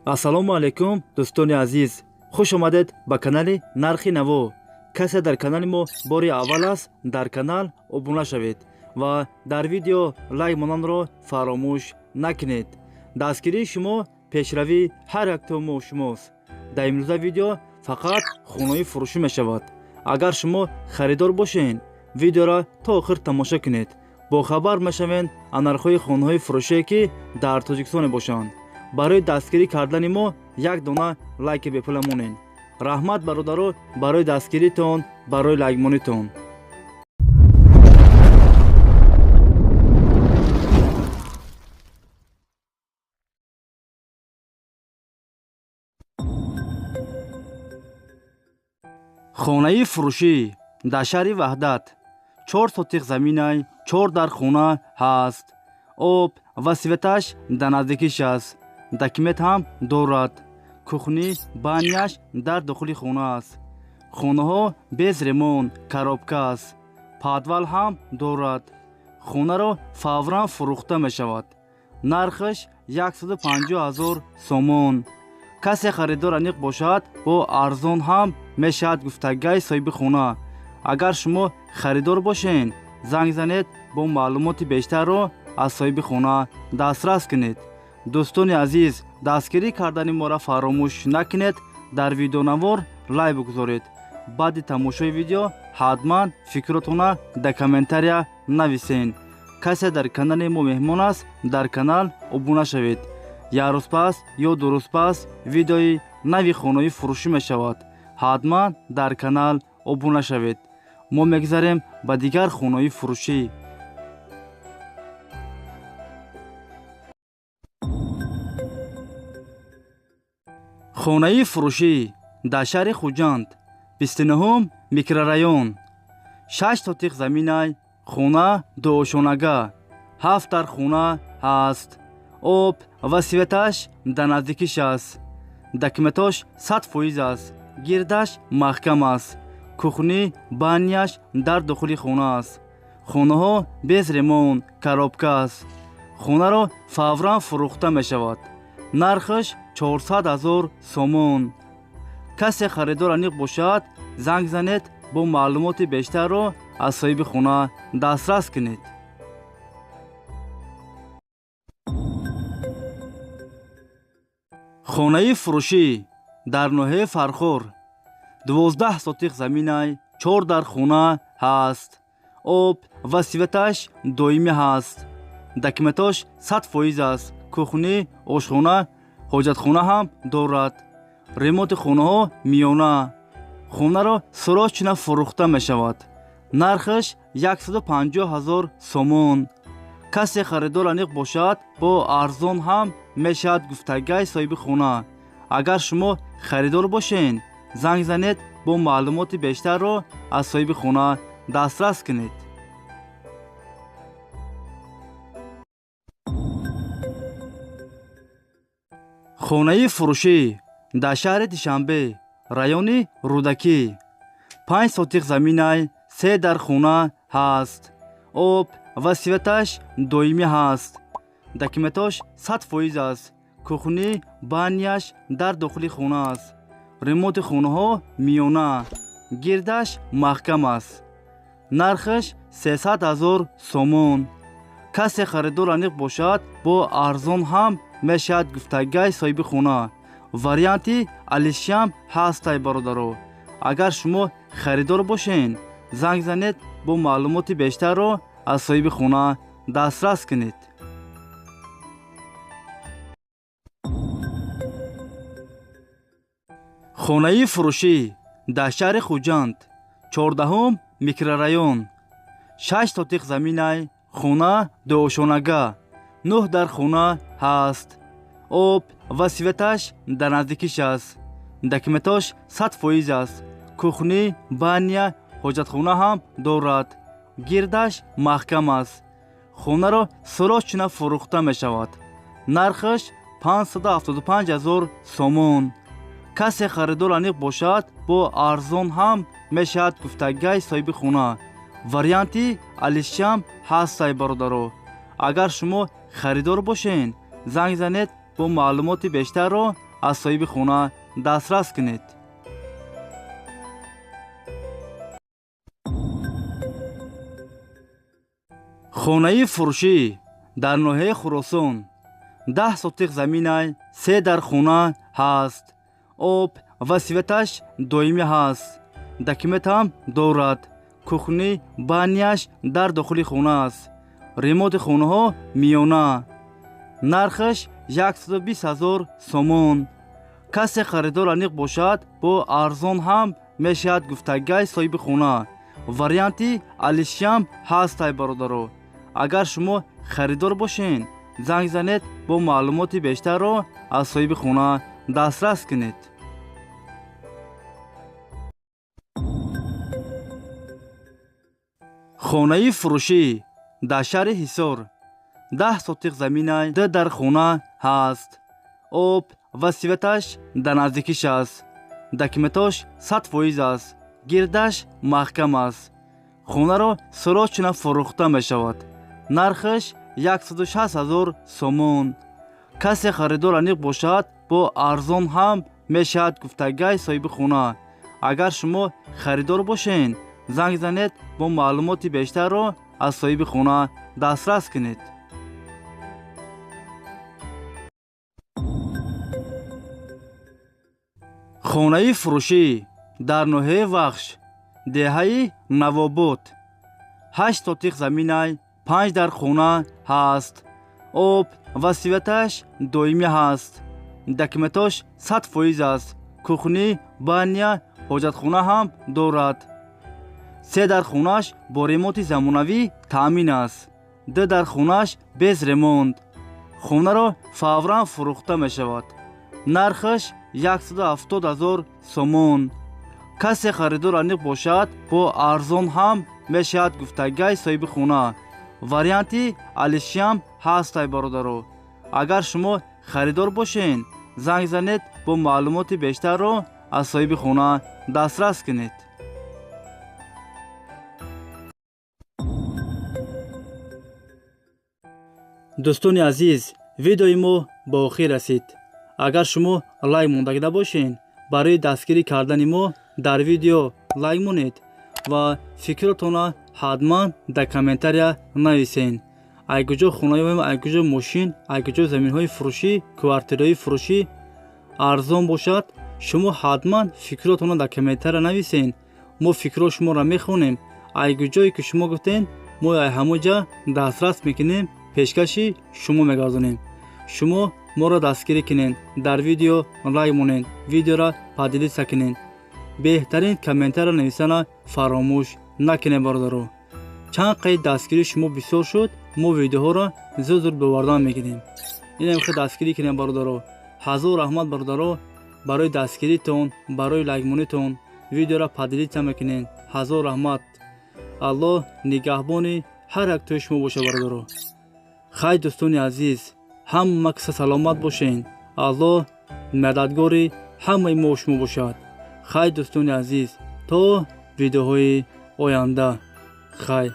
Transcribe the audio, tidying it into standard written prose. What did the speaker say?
Ассалому алайкум, дӯстони азиз, хуш омадед ба канали Нархи Наво. Касе дар канали мо бори аввал аст, дар канал обуна шавед ва дар видео лайк монанро фаромӯш накунед. Дастгирии шумо пешравии ҳар якто мо шумост. Дар имрӯза видео фақат хонаҳои фурӯшӣ мешавад. Агар шумо харидор бошед, видеоро то охир тамошо кунед, бохабар мешавед аз нархҳои хонаҳои фурӯшие, ки дар Тоҷикистон мебошанд. Барои дастгирӣ кардани мо як дона лайки бепула монед. Раҳмат, бародаро, барои дастгиритон, барои лайкмонитон. Хонаи фурӯшӣ дар шаҳри Ваҳдат, 4 сотих заминай, чор дар хона ҳаст, об ва светаш дар наздикиш аст, документ ҳам дорад, кухни, баняш дар дохили хона аст. Хонаҳо без ремонт, коробка аст, подвал ҳам дорад. Хонаро фавран фурӯхта мешавад. Нархаш 150 ҳазор сомон. Касе харидор аниқ бошад, бо арзон ҳам мешавад, гуфтагай соҳиби хона. Агар шумо харидор бошед, занг занед, бо маълумоти бештарро аз соҳиби хона дастрас кунед. Дӯстони азиз, дастгирӣ кардани моро фаромӯш накунед, дар видеонавор лайк бигузоред. Баъди тамошои видео ҳатман фикротона дар комментария нависен. Касе дар канали мо меҳмон аст, дар канал обуна шавед. Як рӯз пас ё 2 рӯз пас видеои нави хонаи фурӯшӣ мешавад, ҳатман дар канал обуна шавед. Мо мегзарем ба дигар хонаи фурӯшӣ. Хонаи фурӯшӣ дар шаҳри Хуҷанд, 29-ум микрорайон, 6 сотих заминай, хона дуошонага, ҳафт дар хона ҳаст, об ва светаш дар наздикиш аст, документош 100% аст, гирдаш маҳкам аст, кухни, баняш дар дохили хона аст. Хонаҳо без ремонт, коробка аст. Хонаро фавран фурӯхта мешавад. Нархаш 400 ҳазор сомон. Касе харидор аниқ бошад, занг занед, бо маълумоти бештарро аз соҳиби хона дастрас кунед. Хонаи фурӯшӣ дар ноҳияи Фархор, 12 сотих заминай, чор дар хона ҳаст, об ва светаш доимӣ ҳаст, документош 100% аст, кухни, ошхона, ҳоҷатхона ҳам дорад, ремонти хонаҳо миёна. Хонаро срочно фурӯхта мешавад. Нархаш 150 ҳазор сомон. Касе харидор аниқ бошад, бо арзон ҳам мешавад, гуфтагай соҳиби хона. Агар шумо харидор бошед, занг занед, бо маълумоти бештарро аз соҳиби хона дастрас кунед. Хонаи фурӯшӣ дар шаҳри Душанбе, райони Рӯдакӣ, 5 сотих заминай, се дар хона ҳаст, об ва светаш доимӣ ҳаст, документош 100% аст, кухни, баняш дар дохили хона аст, ремонти хонаҳо миёна, гирдаш маҳкам аст. Нархаш 300 ҳазор сомон. Касе харидор аниқ бошад, бо арзон ҳам мешавад, гуфтагай соҳиби хона. Варианти алишиам ҳастай, бародаро. Агар шумо харидор бошед, занг занед, бо маълумоти бештарро аз соҳиби хона дастрас кунед. Хонаи фурӯшӣ дар шаҳри Хуҷанд, 14-ум микрорайон, 6 сотих заминай, хона дуошонага, нӯҳ дар хона ҳаст, об ва светаш дар наздикиш аст, документош 100% аст, кухни, баня, ҳоҷатхона ҳам дорад, гирдаш маҳкам аст. Хонаро срочно фурӯхта мешавад. Нархаш 575 ҳазор сомон. Касе харидор аниқ бошад, бо арзон ҳам мешавад, гуфтагай соҳиби хона. Варианти алишиам ҳастай, бародаро. Агар шумо харидор бошед, занг занед, бо маълумоти бештарро аз соҳиби хона дастрас кунед. Хонаи фурӯшӣ дар ноҳияи Хуросон 10 сотиқ заминай, 3 дар хона ҳаст. Об ва светаш доимӣ ҳаст. Документ ҳам дорад. Кухни баняш дар дохили хона аст. Ремонти хонаҳо миёна. Нархаш 120 000 сомон. Касе харидор аниқ бошад, бо арзон ҳам мешавад гуфтагай соҳиби хона. Варианти алишиам ҳастай бародаро. Агар шумо харидор бошен, занг занед, бо маълумоти бештарро аз соҳиби хона дастрас кунед. Хонаи фурӯшӣ дар шаҳри Ҳисор 10 сотиқ заминай, 2 дар хона ҳаст. Об ва светаш дар наздикиш аст. Документош 100% аст. Гирдаш маҳкам аст. Хонаро срочно фурӯхта мешавад. Нархаш 160 000 сомон. Касе харидор аниқ бошад, бо арзон ҳам мешавад гуфтагай соҳиби хона. Агар шумо харидор бошен, занг занед, бо маълумоти бештарро аз соҳиби хона дастрас кунед. Хонаи фурӯшӣ дар ноҳияи Вахш, деҳаи Навобод 8 сотиқ заминай, 5 дар хона ҳаст. Об ва светаш доимӣ ҳаст. Документош 100% аст. Кухни, баня, ҳоҷатхона ҳам дорад. 3 дар хонаш бо ремонти замонавӣ таъмин аст. 2 дар хонаш без ремонт. Хонаро фавран фурӯхта мешавад. Нархаш 170 000 сомон. Касе харидор аниқ бошад, бо арзон ҳам мешавад гуфтагай соҳиби хона. Варианти алишиам ҳастай бародаро. Агар шумо харидор бошен, занг занед, бо маълумоти бештарро аз соҳиби хона дастрас кунед. Дӯстони азиз, видеои мо ба охир расид. Агар шумо лайк мондагида бошед, барои дастгирӣ кардани мо дар видео лайк монед ва фикротонро ҳатман дар комментария нависед. Ай куҷо хонаёем, ай куҷо мошин, ай куҷо заминҳои фурӯшӣ, квартираҳои фурӯшӣ арзон бошад, шумо ҳатман фикротонро дар комментария нависед. Мо фикрҳои шуморо мехонем. Ай куҷое ки шумо гуфтед, мо ай ҳамон ҷа дастрас мекунем, пешкаши шумо мегардонем. Шумо моро дастгирӣ кунед, дар видео лайк монед, видеоро поделиться кунед. Беҳтарин комментария нависана фаромӯш накунед бародаро. Чанд қайд дастгирии шумо бисёр шуд, мо видеоҳоро зуд зуд бовардан мекунем. Инам хел дастгирӣ кунед бародаро. Ҳазор раҳмат бародаро барои дастгиритон, барои лайкмонитон, видеоро поделиться мекунед. Ҳазор раҳмат. Аллоҳ нигаҳбони ҳар як тои шумо бошад бародаро. Хай дӯстони азиз, ҳама каса саломат бошед. Аллоҳ мададгори ҳамаи мо шумо бошад. Хай дӯстони азиз, то видеоҳои оянда. Хай.